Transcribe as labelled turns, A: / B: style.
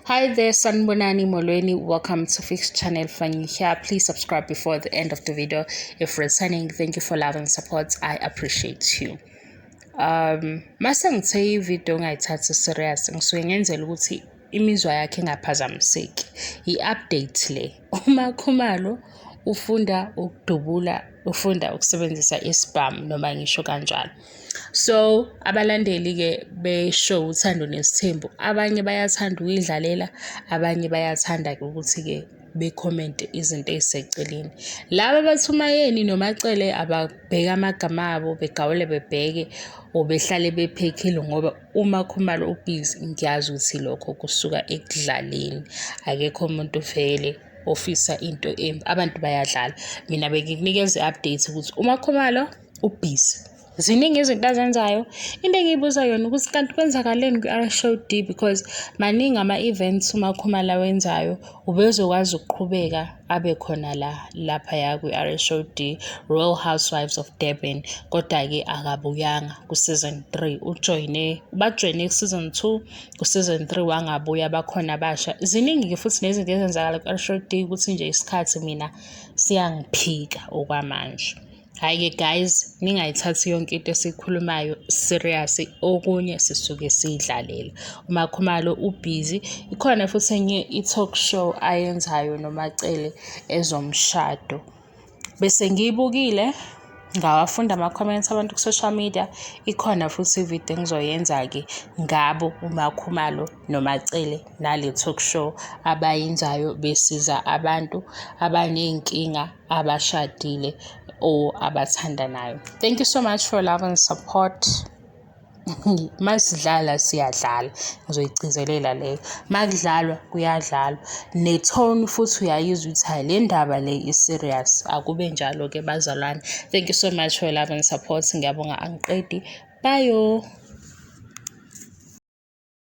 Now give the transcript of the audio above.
A: Hi there, Sanibonani Molweni. Welcome to Fix Channel Fanny here. Please subscribe before the end of the video. If returning, thank you for love and support. I appreciate you. Mase ngithe i-video ngayithathi serious, ngisuke ngenzela ukuthi imizwa yakhe ingaphazamiseki. I-update le. UMaKhumalo ufunda ukudubula, ufunda ukusebenzisa isibhamu noma ngisho kanjalo. So abalandeli-ke be-show Uthando Nesithembu, abanye bayathanda ukuyidlalela, abanye bayathanda-ke ukuthi-ke bekhomente izinto ey'seceleni. Laba abathi uMaYeni noMaCele ababheke amagama abo begawule bebheke or behlale bephekhile ngoba uMaKhumalo ubhizi, ngiyazi ukuthi lokho kusuka ekudlaleni. Akekho umuntu vele ofisa into embi, abantu bayadlala. Mina bengikunikeza i-update ukuthi uMaKhumalo ubhizi. Ziningi izinto azenzayo. Into engiyibuza yona ukuthi kanti kwenzakaleni kwi-R_H_O_D because maningi ama-events uMakhumalo awenzayo, ubezokwazi ukuqhubeka abe khona la laphaya kwi-R_H_O_D, Royal Housewives of Durban, kodwa-ke akabuyanga ku-season 3. Ujoyine, bajoyine ku-season 2, ku-season 3 wangabuya bakhona abasha. Ziningi-ke futhi nezinto ezenzakala ku-R_H_O_D ukuthi nje isikhathi mina siyangiphika okwamanje. Hhayi-ke guys, ningayithathi yonke into esiyikhulumayo serious, okunye sisuke siyidlalela. UMakhumalo ubhizi, ikhona futhi enye i-talk show ayenzayo noMaCele ezomshado. Bese ngiyibukile, ngawafunda ama-comments abantu ku-social media, ikhona futhi ividiyo engizoyenza-ke ngabo uMakhumalo noMaCele nale talk show abayenzayo besiza abantu abaney'nkinga abashadile or abathandanayo. Thank you so much for love and support. Masidlala siyadlala, ngizoyigcizelela leyo. Makudlalwa kuyadlalwa, ne-tone futhi uyayizwa ukuthi hhayi le ndaba le i-serious. Akube njalo-ke bazalwane. Thank you so much for love and support. Ngiyabonga, angiqedi. Bye.